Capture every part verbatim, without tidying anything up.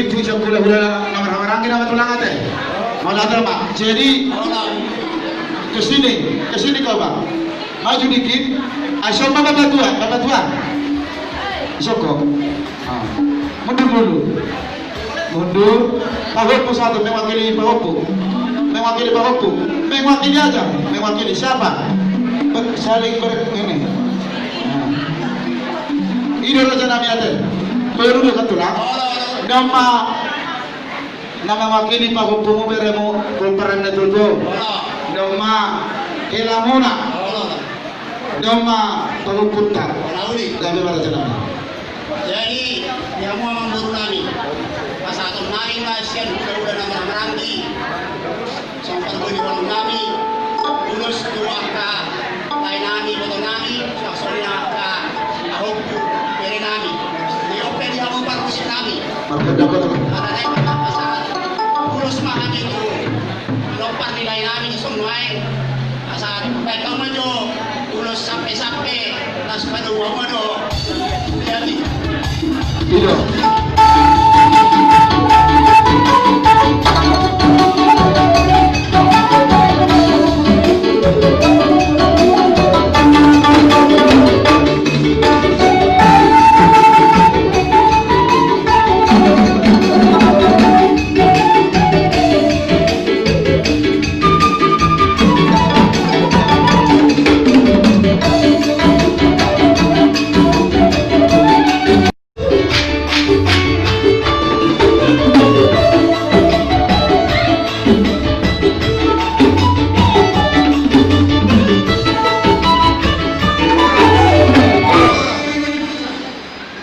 Itu siap hula-hula na marhaha maranggi nama tulang ate. Mauliate ma. Jadi, ke sini, ke sini kau, Bang. Maju dikit. Ai, siap ma bapak tua, bapak tua. Siap kau. Ah. Mundur dulu. Mundur. Pahompu satu, mewakili pahompu. Mewakili pahompu. Mewakili aja. Mewakili siapa? Be-, saling ber-, ini. Nah. Ini raja nami ate. Baru dia satu lah. Nama, nama mewakili pahompumu beremu, pomparan na tutu. Nama, helamuna. Nama, pahompunta. Gabe ma raja nami. Jadi, di hamu amangboru nami, pasahaton nami ma sian hula-hula na marhaha maranggi, songon parbue ni holong nami, ulos tu angka lae nami, iboto nami, suang songon i angka pahompu bere nami. Di ope di hamu parmusik nami. Marpendapot. Ada naik pasahat. Ulos ma hami tu lompar ni lae nami di son nuaeng. Asa baen hamu ma jo ulos sampe-sampe, laos padomu hamu ma do. Jadi. Iya.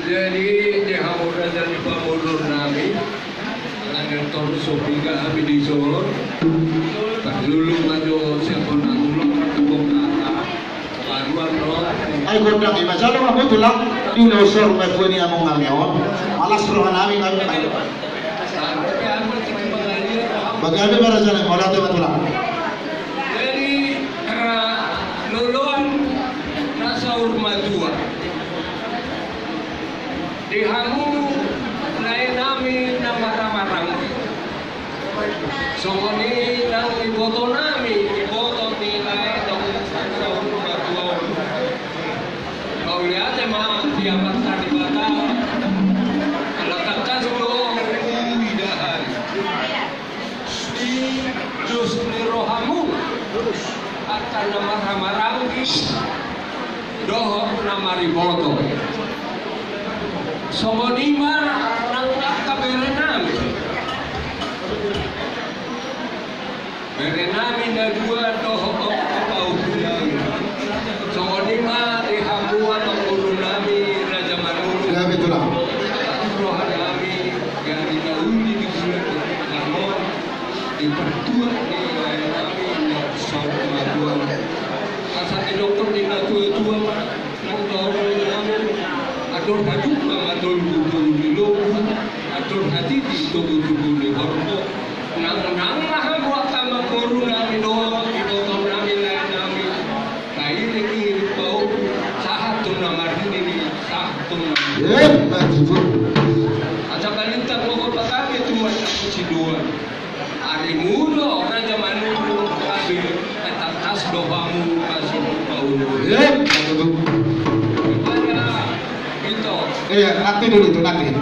Jadi, di hamu raja ni pamodor nami, alana torus so piga hami dison. Parlulu ma jo siapon na ulos, tepung kata. Baruan do. Ai gondang i ma jalo ma, betul lah. Di losor ma tuan i among nami on. Malas roha nami, nami. Bagabe ma raja nami, mauliate ma tulang. Jadi, eh, loloan na saur matua. Di hamu lae nami na marhaha maranggi. Songon i nang iboto nami, iboto ni lae nami na saur matua on. Mauliate ma di Amanta Debata. Ala tangkas do uida hami. Di dos ni rohamu angka na marhaha maranggi dohot na mariboto. Songon i ma nang angka bere nami. Bere nami na dua dohot pahompu nami. Songon i ma di hamu amangboru nami Raja Manurung. Ya, betul lah. Roha nami, jadi na uli di bulan on, di partua ni lae nami na saur matua. Asa didok ni na tua-tua ma, nang tahu nami, adong haduk ma matolgu tolu ni lombu, adong hatiti togu-togu ni horbo. Nang, nang ma hamu angka amangboru nami dohot iboto nami lae nami. Tairing-iring pahompu, sahat tu na marnini, sahat tu na marnini. Eh, betul. Asa balintang ma hot patabe tu anak sidua. Arimu do Raja Manurung gabe, tangkas do hamu masuk paulu. Eh, betul. Rupanya, itu. Iya, nanti dulu tuh, nanti.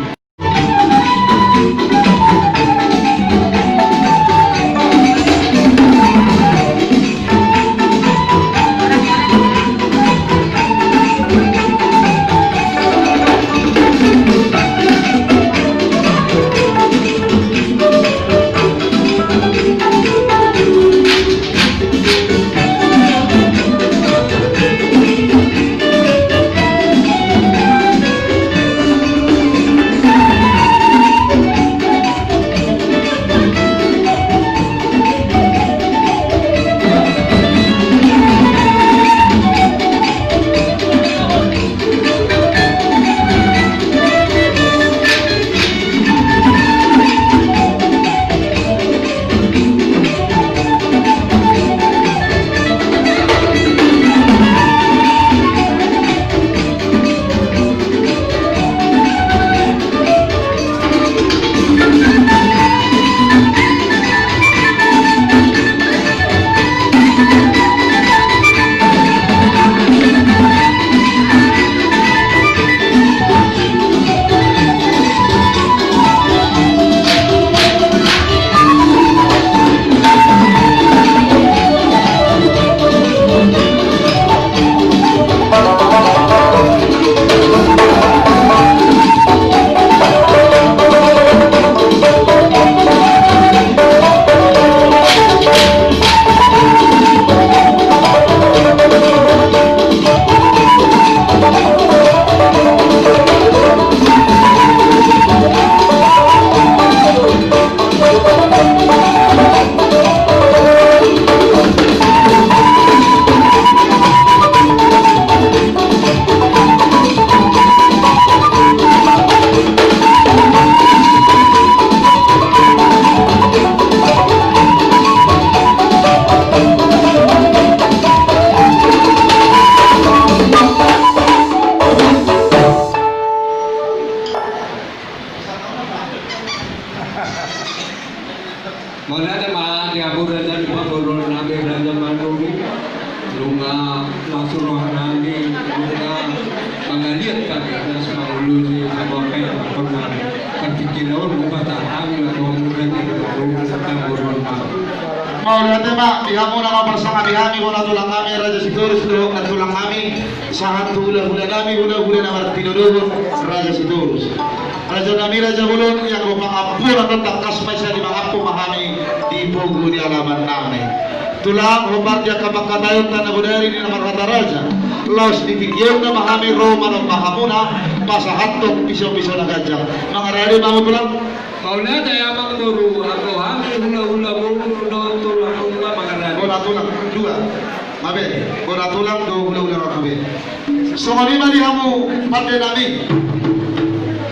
Mauliate ma di hamu raja ni parboruon nami, Raja Manurung. Nunga las roha nami, nunga mangaliat hami atas mangulului saboa pe na parpingkiran on, lupa tak hami laho murah di parboruon nami. Mauliate ma di hamu na marsangap di hami, bona tulang nami Raja Sitorus, dohot na tulang nami sahat tu hulahula nami, hulahula na martinodohon Raja Sitorus. Raja nami Raja Bolon, ianggo pangampuon on tangkas ma i, sai dipangampu ma hami di pogu ni alaman nami. Tulang, hombar di angka pangkataion tanda bodari di na marhata raja, laos di tingki on ma hami ro manomba hamuna, pasahathon pisopiso na ganjang. Mangarade ma hamu tulang. Mauliate amang boru, anggo hami hulahula boru dohot tulang, mangarade. Bona tulang, dua. Mabe, bona tulang dohot hulahula, mabe. Songon i ma di hamu pande nami.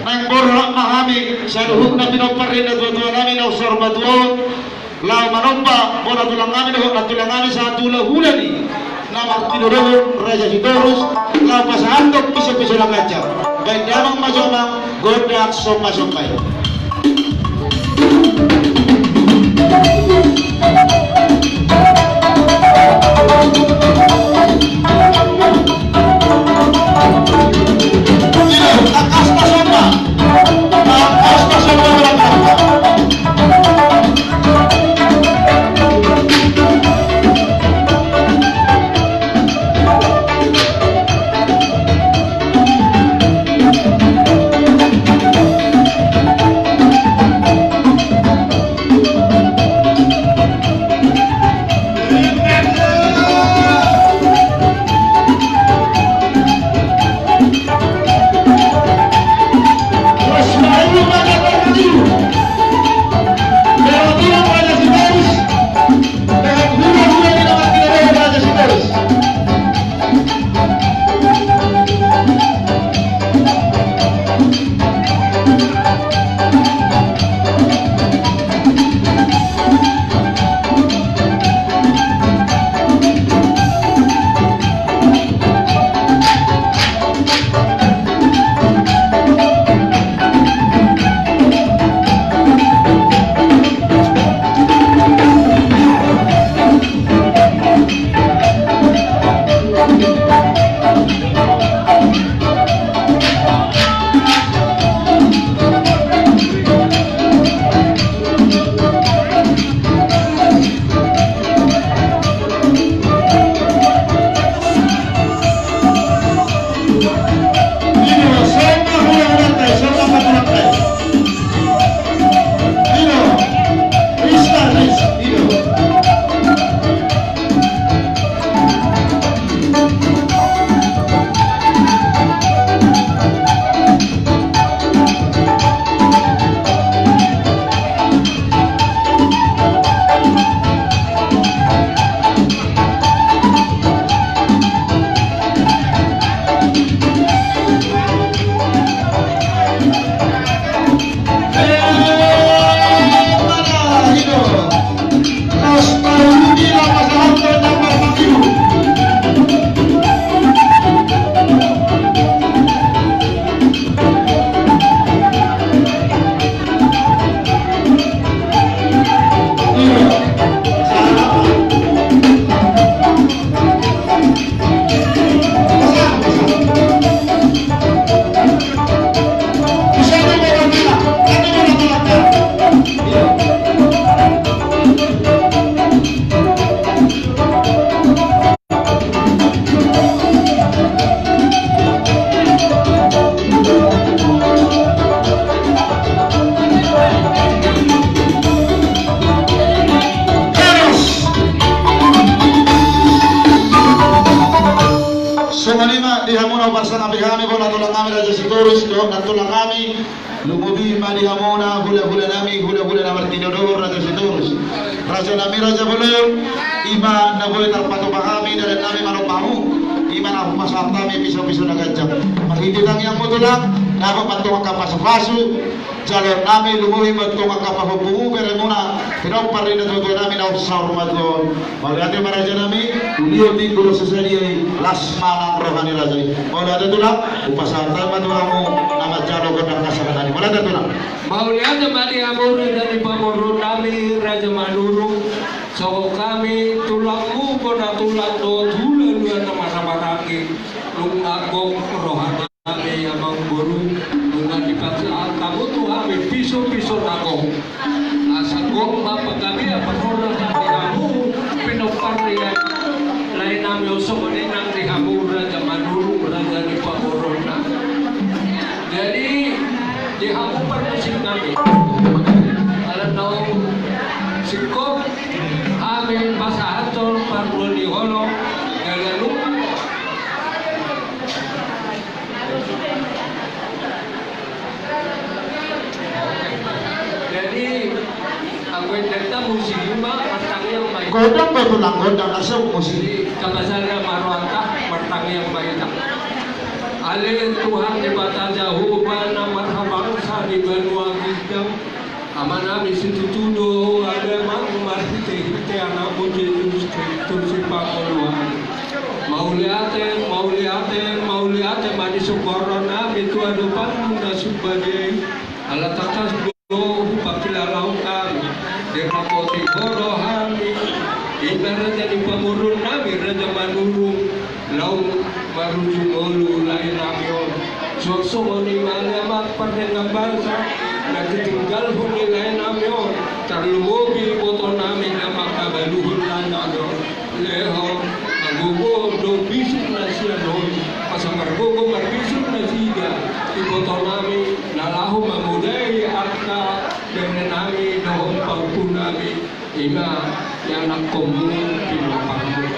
Naeng borhat ma hami saluhutna pinompar ni natuatua nami na umsor matua on, laho manomba bona tulang nami dohot nantulang nami sahat tu hulahula ni na martinodohon Raja Sitorus, laho pasahathon pisopiso na ganjang. Baen damang ma jo amang gondang sombasomba i. Songon i ma di hamu na parsangap di hami, bona tulang nami Raja Sitorus dohot nantulang nami. Lumobi ma di hamuna hulahula nami, hulahula na martinodohon Raja Sitorus. Raja nami Raja Bolon, i ma na boi tarpatupa hami dalan nami manomba hamu, i ma na hupasahat hami pisopiso na ganjang. Marhite tangiangmu tulang, dapot ma antong angka pasupasu. jaloonnami, lumobi ma antong angka pahompu, beremuna, pinompar ni natuatua nami na umsaur matua on. Mauliate ma raja nami, uli on tingki do sadia i, las manang roha ni raja i. Mauliate tulang, hupasahat hami ma tu hamu na manjalo gondang kasahaton i. Mauliate tulang. Mauliate ma di hamu raja ni pamoruon nami, Raja Manurung. Songon hami tulangmu, bona tulang dohot hulahula na marhahamaranggi, nunga gok roha nami amangboru, nunga dipasahat hamu tu hami piso-piso na gok. Asa gok ma panggabean parhorasan di hamu pinompar ni lae nami on, songon i nang di hamu Raja Manurung, raja ni pamoruon nami. Jadi di hamu parmusik nami, ala naung singkop hami pasahathon parmusikon ni holong. Dalanung. Jadi anggo endenta musik i ma martangiang ma hita. Godang do tulang, godang, asa musik i. Jadi tapasada ma rohanta, martangiang ma hita. Ale Tuhan Debata Jahowa na marhabangsa di banua ginjang, Amanami situtu do, ale Amang, marhitehite Anakmu Jesus Kristus Sipangolu nami. Mauliate, mauliate, mauliate ma di sumbaon nami tu adopanmu na sumbadia i. Ala tangkas do hupangkilalahon hami, dirapoti Ho do hami, i ma raja ni pamoruon nami, Raja Manurung, laho marujung ngolu lae nami on. Suang songon i ma ale Amang pardenggan basa na ditinggalhon ni lae nami on, tarlumobi iboto nami na mangkabaluhon lae nami on. Lehon, margogo do bisuk na sian on, asa margogo marbisuk na sian iboto nami na laho mamodai angka bere nami dohot pahompu nami. I ma ianakkonmu, pinomparmu.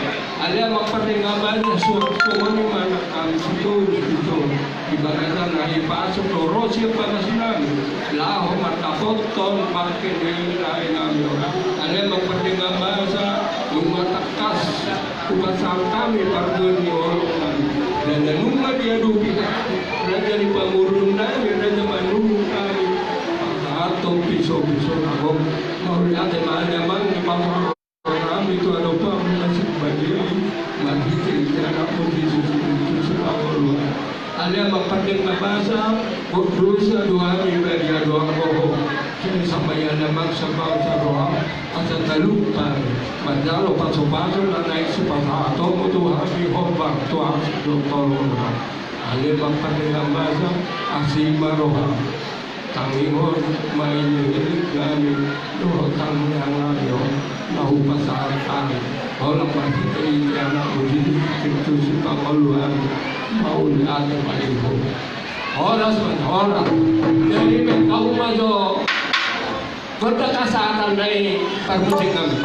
Ale Amang pardenggan basa, suang songon i ma nang hami sitolu sitolu. Di bagasan na hipasuk do ro sian bagas nami laho mandapothon bangke ni lae nami on. Ale Amang pardenggan basa, nunga tangkas hupasahat hami parmusikon ni holong nami. Jala nunga diadopi hami raja ni pamoruon nami, Raja Manurung nami, pasahathon piso-piso na gok. Mauliate ma ale Amang di pamoruon nami tu adopanmu na sumbadia i, marhitehite Anakmu Jesus Kristus Sipangolu nami. Ale Amang pardenggan basa, gok dosa do hami badia dohot gogo. Sai sambayang ale Amang, sambayang saroha, asa talumpang manjalo pasupasu na naeng sipasahatonmu tu hami hombar tu asi dohot holong. Ale Amang pardenggan basa, asi ma roham. Tangihon ma i, hami dohot tangiang nami on na hupasahat hami, holan marhitehite Anakmu Jesus Kristus Sipangolu nami. Mauliate ma di Ho. Horas ma, horas. Jadi mengkau ma jo gondang kasahaton nai parmusik nami.